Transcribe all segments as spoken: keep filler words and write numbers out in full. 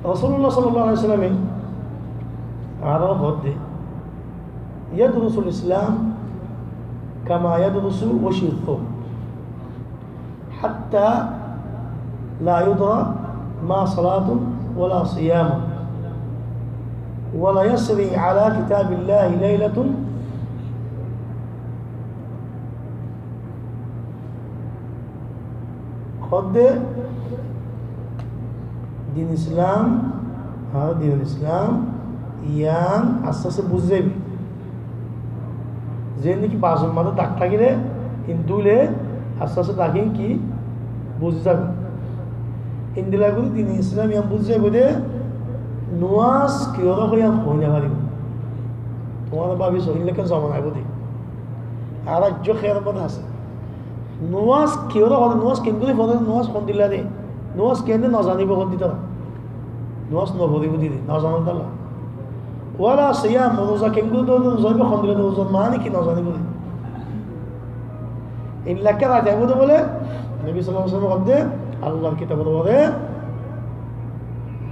Rosulullah sallallahu alaihi wasallame aró hoódde, "يدرس الإسلام كما يدرس وشي الثوب، حتى لا يدرى ما صلاة ولا صيام، ولا يسري على كتاب الله ليلة." Hoódde, din Islam, añára din Islam, yián aste aste buzí zaibói. Zeén niki bazor mazé dak tákile, hintu óile aste aste dak ín ki buzí zaibói. Endilla gorí din Islam yián buzí zaibói de, nomaz kiyólla hoó yián hoi no faribó. Tuáñra báfi só, endilla ekkán zomana aibó de. Añára aijjó héyalor mazé asé. Nomaz kiyólla forer, nomaz keéngorí forer, nomaz hondilla de, nomaz keén de no zaníbo hoódde tará. Nomaz no foríbo de, no zane de. Wala siyam, ruza keéngorí dóre, ruza ibá hondilla de, ruzar maáni ki no zaníbo de. Endilla ekká rait aibó de bóle, Nobi sallallahu alaihi wasallame hoódde, Allar kitabor uore,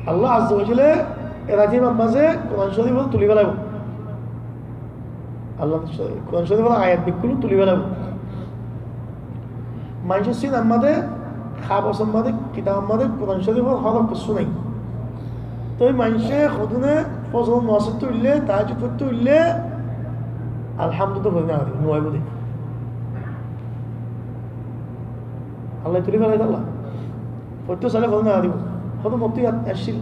Allah azza wa jalla e rait ibár mazé Kuran Córifor tulí félaibo. Allah Kuran Córifor ayat bekkún tulí félaibo. Maincór sinar mazé, kabosor mazé, kitabor mazé Kuran Córifor hórof kessú nái. Toi maincé hodún e fozoror nomaz foittó óile, tahajjud foittó óile, Alhamdu to fori no faribo, no aibó de. Allah tulí félaiye de Allah. Foittó sailé fori no faribo. Hoto mottu yad accíl.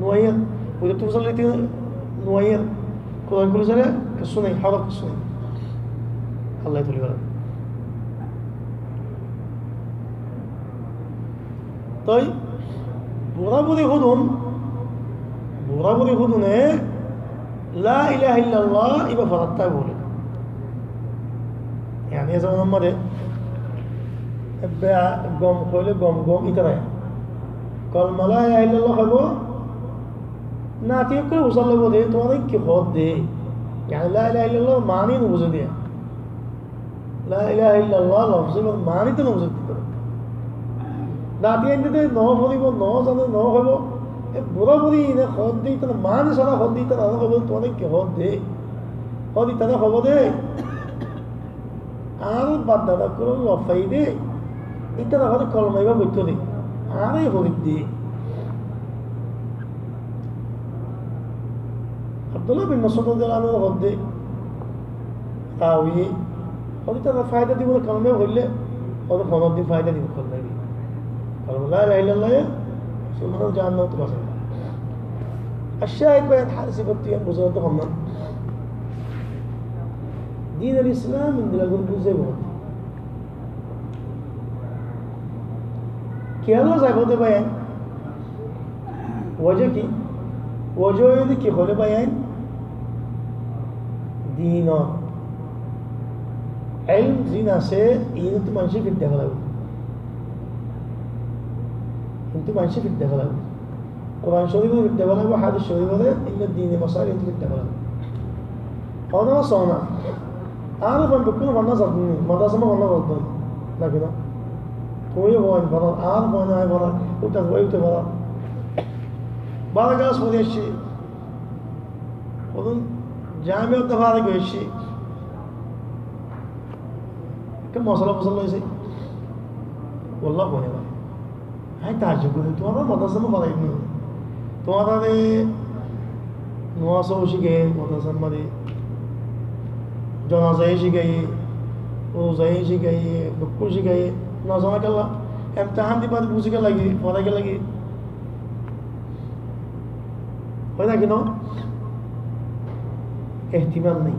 No aiyér. Foittó sailé no aiyér. Kuran kúli sailé kessú nái, hórof kessú nái. Allah tulí félaiye. Toi, buraburi hodún, buraburi hodúne, La ilaha illallah, ibá forattá bóle. Yáni, e zobanar mazé, ebbe gom hoilé gom gom, ítara. Kolma la ilaha illallah hoibo, nati ókkole usar loibo de, tuáñra ki hoódde. Yáni, la ilaha illallah mani no buzé de. La ilaha illallah lofzor mani to no buzé de. Nati ainde de no foribo, no zane, no hoibo. E buraburi ine hoódde, ítara mani sára hoódde, ítara no hoibo, tuáñra ki hoódde. Hoódde ítara hoibo de. Añár bafdada ókkole lofai de. Ítara hoódde kolma ibá foittó de. Añáre hoódde. Abdullah bin Masud radiyallahu anhu hoódde, Tabi'i, hoódde ítara faida dibo de kolma ibá foille, hoódde honó din faida dibo kolma ibá. Karon la ilaha illallah e musolmanor jahannam ottú basai. Ar cáhid bái, Haris ibáttu yián buzá zaito honnán. Din al Islam endilla gorí buzá zaibo. Kiyólla zaibo de bái? Wojá ki? Wojá óilde ki hoilé bái? Dinor elm zin asé, iín ottu maincé fidda félaibo. Iín ottu maincé fidda félaibo. Kuran Córifor fidda félaibo, Hadis Córifor, endilla dini masail ottu fidda félaibo. Hoódde sóna. Añára fán bekkúne fonná zano ni, madrasat fonná foredde naki no? Tuñí yó fán foró, añára fán añí foró, uthá fán uthá foró. Baro kelas fori aiccí. Hodún jamia ottu farek ói aiccí. Ekká mosala fosala óiye. Wallah fán añí. Añí taajjub gorí, tuáñra madrasat no foraiyó né? Tuáñrare nomaz ó cíkaiye madrasar mazé, jonaza ó cíkaiye, ruza ó cíkaiye, bekkún cíkaiye, no zano kiyólla? Imtihan diba de buzí kiyólla, forai kiyólla? Hoi naki no? Ehtimal nai.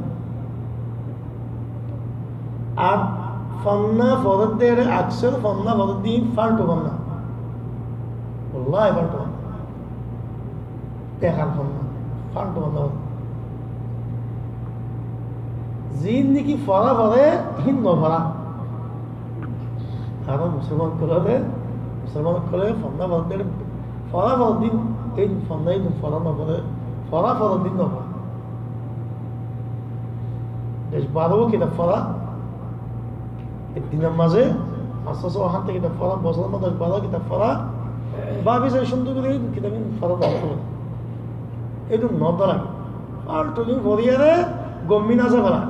Ar fonná foredde, aksar fonná foredde faltu fonná. Wallahi faltu fonná. Bekar fonná. Faltu fonná. Zin niki fora fore, hín no fora. Añára musolman ókkole, musolman ókkole fonná foredde, fora foredde, ei fonná ei fora no fore, fora foredde no fore. Doc baro kitab fora, ek dinor mazé, aste aste hánte kitab fora, bosóror mazé doc baro kitab fora, Báfi sai cúndor gorí kitab ín fora dóra. Edún no dóra. Faltu din foriyaré gom ín asé fora.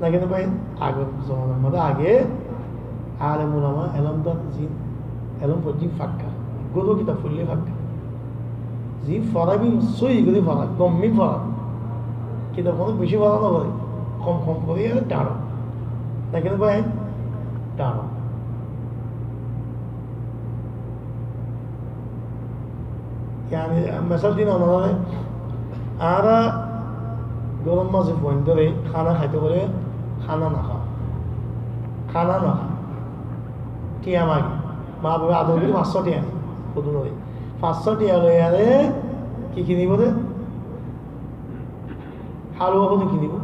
Naki no bái, agor zomanar modde age alem ulama elóm dór, zin elóm foijjé fakka. Goro kitab foille fakka. Zin fora bín sói gorí fora, gom ín fora. Kitab hono beci fora no fore. Kom kom gorí ar daro. Naki no bái? Daro. Yani, mesal din onorare, añára góror mazé fuaindóre hána háito hoile hána no há. Hána no há. Tiañ mage. Mabafe ador gorí fañs cót tiañ. Hodún óre. Fañs cót tiañ loiyaré ki kinibo de? Háluwa hodún kinibo.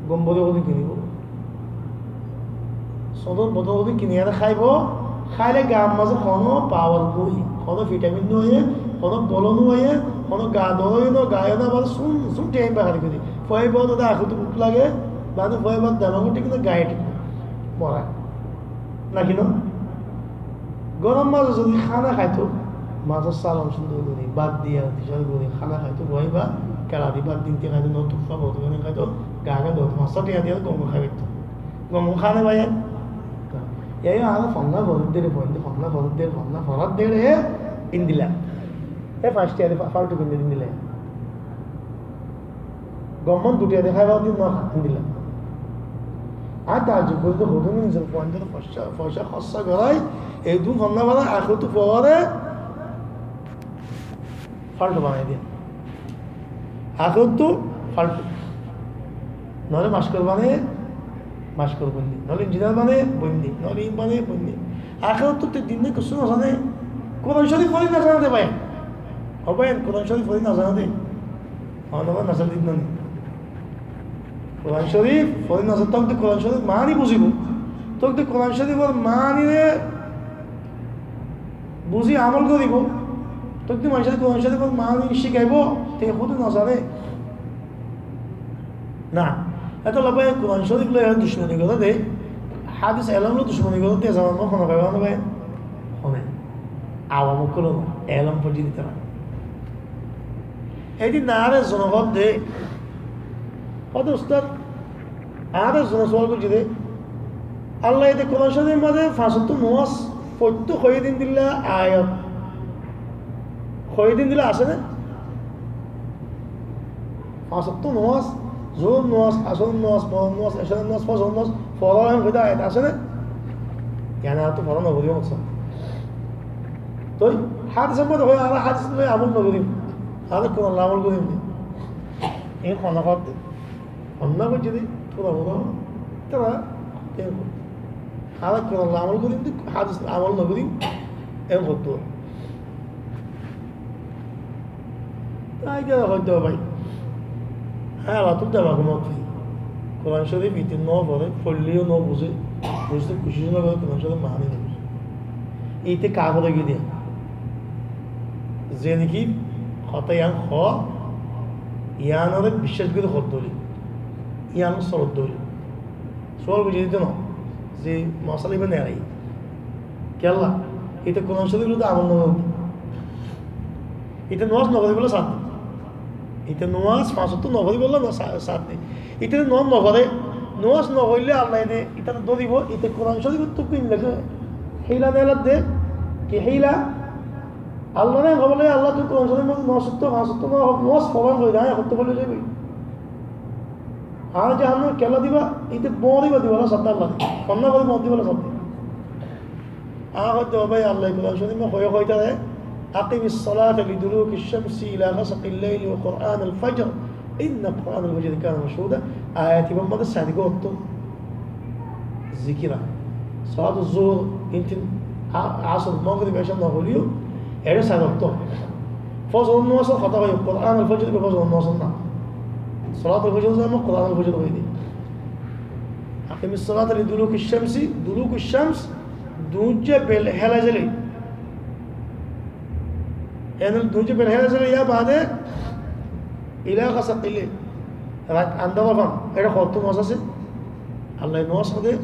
Gombori hodún kinibo. Sodor bodor hodún kiniyaré háibo. Háile gaar mazé hono pawar no óiye, hono fitamin no óiye, hono bolo no óiye, hono gaa dóro no, gaa no, abar sún sún tiañ bahar gorí. Fuaibá de ahérottú buk lage, mane fuaibár demago thík no, gaa thík no. Mora. Naki no? Góror mazé zodi hána háito, mazor salon cúndor gorí, bát diya, tiyar gorí hána háito, fuaibá kela di bát din tiañ háito, no tuffa bóut háito, gaa gaa dóro, fañs cót tiañ diya gom gom hái faitto. Gom gom há né bái? Yá yá, añára fonna forer dé, fonna, fonna forer dé, fonna forer dé, endilla. E fañs tiañ di fa-, faltu kinne endilla. Gom mon dui tiañ di háibar din no há, endilla. Añí taajjub gorí de, hodún nizor fuaindóre foicá, foicá hórsa gorai, edún fonna forai, ahérottú fuaibáre faltu banai diye. Ahérottú faltu. Noóile mastor bane, mastor boinné. Noóile injiniyar bane, boinné. Noóile ín bane, boinné. Ahérottú te din de kessú no zane. Kuran Córif fori no zane de bái. Ó bái, Kuran Córif fori no zane de. Ó no bái, no zane de. Kuran Córif fori no zane, tók de Kuran Córif maáni buzibo. Tók de Kuran Córifor maáni re buzi amol goribo. Tók de maincóre Kuran Córifor maáni cíkaibo, te hodún no zane. Na, etolla bái Kuran Córif loi ducmoni goré de, hádis elóm loi ducmoni goré de, zaman no hono bái, hono bái, hono awam ókkol no, elóm foijjé de tará. Edin añáre zone hoó de, hoó de ustat, añáre zone sual goijjé de, Allah ye de Kuran Córifor mazé fañs ottó nomaz foitto hoiyé de endilla ayat, hoiyé de endilla asé né? Fañs ottó nomaz, Zuhur nomaz, Asor nomaz, Magrib nomaz, Ecá nomaz, Fozor nomaz, foro hoiyé de ayat asé né? Yían añára to foro no gorí, matlab. Toi hádis or mazé hoó, añára hádis loi amol no gorí. Añára Kuran loi amol gorí. Ei hona hoó de. Honna goijjé de, tura tura, tura, en hoó. Añára Kuran loi amol gorí de, hádis loi amol no gorí, en hoó. Tái kiyá hoito bái? Há, abar to demago mot fai. Kuran Córif ite no fore, foilleyo no buzé, buzte kucíc no gore, Kuran Córif maáni no buzé. Ite kafir ói giyé de. Ze niki hotá yián hoó, yiánore biccác gorí hoó de óile, yián solor de óile. Sual buzí dito no, ze mosala iba nerai. Kiyólla? Ite Kuran Córif loi amol no gorer. Ite nomaz no foribolla sar de. Ite nomaz fañs ottó no foribolla no sa-, sar de. Ite nomaz no fore, nomaz no foille Allah ye de itare dóribo, ite Kuran Córifottú ki lage? Héila nelar de, ki héila? Allah re hoibo, Allah tui Kuran Córif mazé nomaz ottó, fañs ottó no, nomaz fora hoi de, añí ottó fori zaibo. Añí jahannam kiyólla diba, ite bóri ba dibolla sar de Allah. Honna bóri ba dibolla sar de. Añí hoó de, ó bái, Allah ye Kuran Córif mazé hoiyé, hoiyé de, أقم الصلاة لدلوك الشمس إلى غسق الليل وقرآن الفجر إن قرآن الفجر كان مشهودا. Ayat ibar mazé sair gán ottu zikir. Salatu Zuhur, intin, a-, Asor, Magrib, Ecá no hoileyo, ere sair ottu. Fozor nomazor hotá hoiyé, قرآن الفجر, Fozor nomazor nam. Salatul Fojor zama, قرآن الفجر hoiyé de. أقم الصلاة لدلوك الشمس, duluku shams, duijja bel héla zele. Ene duijja bel héla zele, yar bade, إلى غسق الليل. Rait andar fán, ere hottó nomaz asé. Allah ye nomaz hoó de,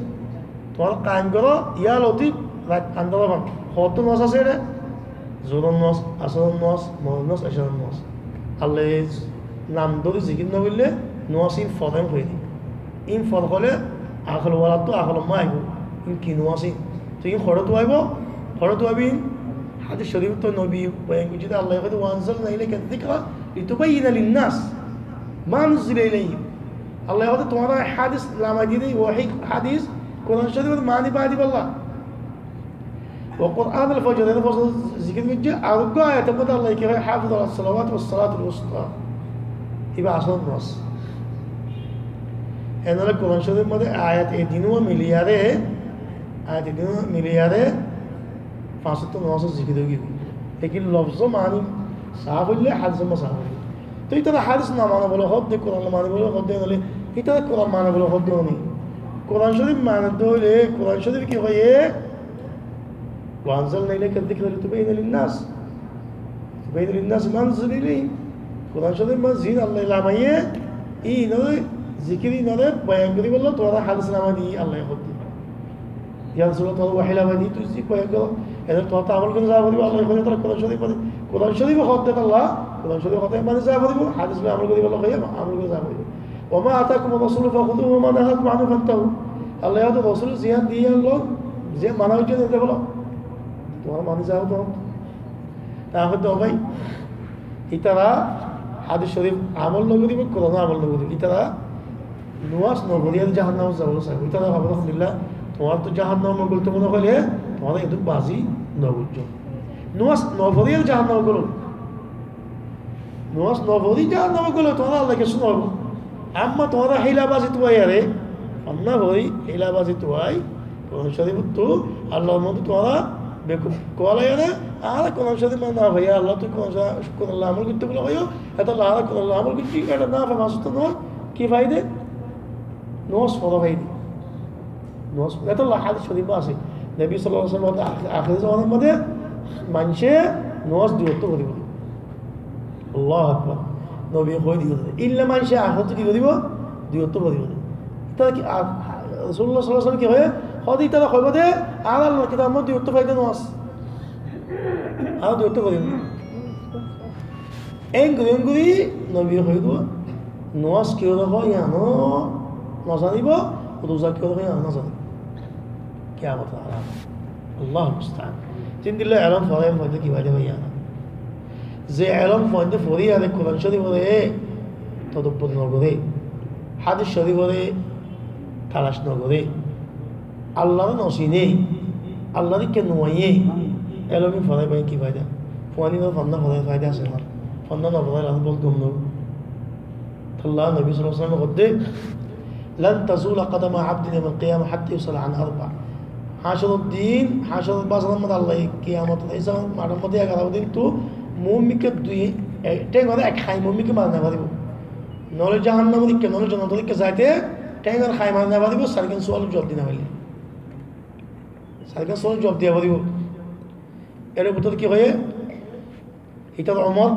tuáñra kaim goró, ya Latif, Rait andár fán. Hoóttu nuwas asé ere? Zoror nuwas, asóror nuwas, mogoríb nuwas, ecaror nuwas. Allaye nam dóri zikir no goille nuwas ín fodén hoiyé de. Ín fod hoilé akol walattú akolor mazé aibó. Ín ki nuwas ín? Toi ín hoçéttu aibó? Hoçéttu aibó ín? Hádis corifottú nobi boyan goijjé de Allaye hoiyé de, "Wa anzalna ilayka zikra litubayyina linnas ma nuzzila ilayhim." Allaye hoiyé de, "Tuáñra hádis namai diyí de, wahi hádis, Kuran corifor mani bái dibolla." Wa Qur'anal fajr, ere fajror zikir goijjé. Ar uggwá ayator modde Allaye ki hoó? "Hafizu alas salawati was salatil wusta." Ibá asóror nuwas. Ene óile Kuran corifor modde ayat e duiyó miliyaré, ayat e duiyó miliyaré fañs ottó nuwasor zikir ói giyói. Lekin lofzor mani saf óile hádisor mazé saf óibo. Toi ítara hádis no mane bóli hoó de, Kuran no mane bóli hoó de, ene óile ítara Kuran mane bóli hoó de né? Kuran corifor mane de óile, Kuran corifor ki hoiyé? "Wa anzalna ilayka zikra litubayyina linnas, litubayyina linnasi ma nuzzila ilayhim." Kuran corifor mazé ziín Allaye namaiyé, íinoré, zikir íinoré boyan goríbolla tuáñre hádis namai diyí, Allaye hoó de. "Ya Rasulullah, tuáñre wahi namai diyí, tui zikir boyan goró, ene tuáñre amol gorí za foribo." Allaye hoó de Kuran corifor mazé, Kuran corife hoó de Allah, Kuran corife hoó de mani za foribo, hádis loi amol goríbolla hoiyé, amol gorí za foribo. "Wa ma atakumur rasulu fakhuzuhu wa ma nahakum anhu fantahu." Allaye hoó de Rosule ziyán diyé yián lo, ziyán mana goijjé yián ere felo. Tuáñra mani za foribo. Tar fore de bái, ítara hádis corif amol no goríbo, Kuran amol no goríbo. Ítara nuwas no foriyé de jahannamot zaibolla saibo. Ítara hoibo, "Alhamdulillah, tuáñrattú jahannamot no goilto mone hoilé, tuáñra edún bazi no goijjó." Nuwas no foriyé de jahannamot goilto. Nuwas no fori jahannamot goilto tuáñra Allaye kessú no hoibo. Amma tuáñra hílabazi tuwai ere, fonná fori hílabazi tuwai, Kuran corifottú Allahr modde tuáñra bekuf kuwalai ere, añára Kuran corif mani no faiyé, Allah tui Kuran corif, Kuran loi amol goitte bóli hoiyó, etolla añára Kuran loi amol goijjí, ete no fai, mazé to no, ki faiyé de? Nuwas fora faiyé de. Nuwas, etolla hádis corif asé. Nobi sallallahu alaihi wasallam hoó de, "Ak-, akéri zomanar modde maincé nuwas dui ottó foribo." Allahu Akbar. Nobi hoó de, illa maincé akérattú ki goríbo? Dui ottó foribo. Ítara ki, a, a, Rosulullah sallallahu alaihi wasallam ki hoó? Hoó de ítara hoibo de, añára Allahr kitabor modde dui ottó faiyí de nuwas. Añára dui ottó foribo. Engori, engori, nobi hoó de, nuwas ki hoó de, yián o no zanibo, ruza ki hoó de, yián o no zanibo. Kiyamot alamot. Allahul musta'an. Tin dilla elóm fore, fore ki faida bai yián? Ze elóm fore, fore ere Kuran coriforé todobbor no goré, hádis coriforé talac no goré, Allahre no siné, Allahre ikká no mané, elóm forai bai ki faida? Fuain ore fonná forai faida asé né? Fonná no foraile bout gom no. Tolla Nobi sallallahu alaihi wasallam hoó de, "Lan tazula qadama abdin yawmal qiyamah hatta yusala an arba." Hácoror din, hácoror bazaror modde Allah kiyamot, hísabor maçor modde egaró din tu mumin ókkol dui, e, théngor ek hañi mumin ókkol mari no faribo. Noóile jahannamor ikká, noóile jonnotor ikká zaite théngor hañi mari no faribo, sairgán sualor juab di no faille. Sairgán sualor juab diya faribo. Ere bútore ki hoiyé? Ítar umor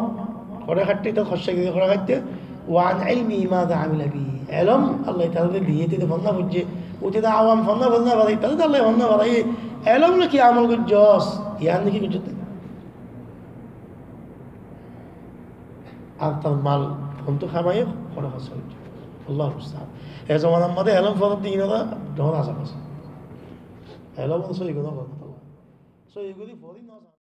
hore háitte, ítar hoccá giri hore háitte, "Wa an ilmihi maza amila bihi." Elóm Allah ítare diyé, íte fonná foijjé, íte awam fonná foijjé, íte Allah fonná foijjé. Elóm loi ki amol goijjós? Yián loi ki goijjós? Ar tar mal hontú kamaiyé, hore hoccá goijjé. Allahul musta'an. E zomanar modde elóm forer din ora dóñr azab asé. Elóm sóiyi gorí no fore. Sóiyi gorí fori no